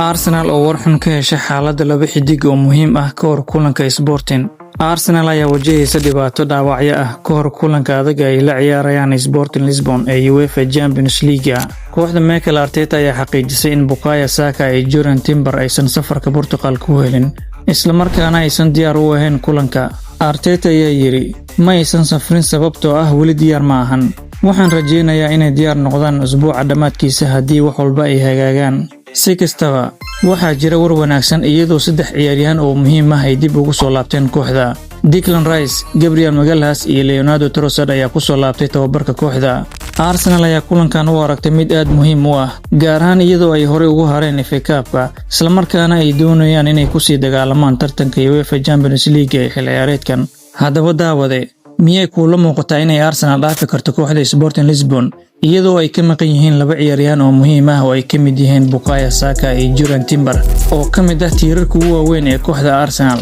Arsenal oo war xun ka hesha xaaladda laba xidig oo muhiim ah ka hor kulanka Sporting. Arsenal ayaa wajahaysa dhibaato dhaawacyo ah ka hor kulanka adag ay la ciyaarayaan Sporting Lisbon ee UEFA Champions League. Kooxda Mikel Arteta ayaa xaqiijisay in Bukayo Saka iyo Jurrien Timber aysan safarka Portugal ku helin, isla markaana aysan diyaar u ahayn kulanka. Arteta ayaa yidhi, "Ma aysan safrin sababtoo ah weli diyaar ma ahan. Waxaan rajaynayaa inay diyaar noqdaan usbuuca dhammaadkiisa haddii wax walba ay hagaagaan." Si kastaba, waxaa jira war wanaagsan iyadoo saddex ciyaaryahan oo muhiim ah ay dib ugu soo laabteen kooxda. Declan Rice, Gabriel Magalhaes iyo Leonardo Trossard ayaa ku soo laabtay tababarka kooxda. Arsenal ayaa kulankan u aragtay mid aad muhiim u ah, gaar ahaan iyadoo ay horey ugu hareen FA Cup-ka, isla markaana ay doonayaan inay kusii dagaalamaan tartanka UEFA Champions League ee xil ciyaareedkan. Haddaba daawade, miyay kuula muuqataa inay Arsenal dhaafi karto kooxda Sporting Lisbon iyadoo ay ka maqan yihiin laba ciyaaryahan oo muhiim ah oo ay ka mid yihiin Bukayo Saka iyo Jurrien Timber, oo ka mid ah tiirarka ugu waaweyn ee kooxda Arsenal?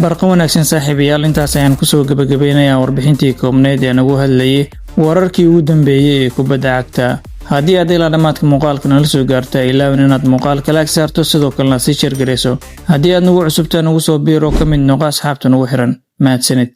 Barqa wanaagsan, saaxiibayaal. Intaas ayaan kusoo gabagabeynayaa warbixintii koobneyd ee nagu hadlayay wararkii ugu dambeeyey ee kubadda cagta. Haddii aad ilaa dhammaadka muuqaalka nala soo gaarta, ilaawin inaad muuqaalka like saarto, sidoo kalena sii share garayso. Haddii aad nagu cusubtaa, nagu soo biiro, ka mid noqo asxaabta nagu xiran. Mahadsanid.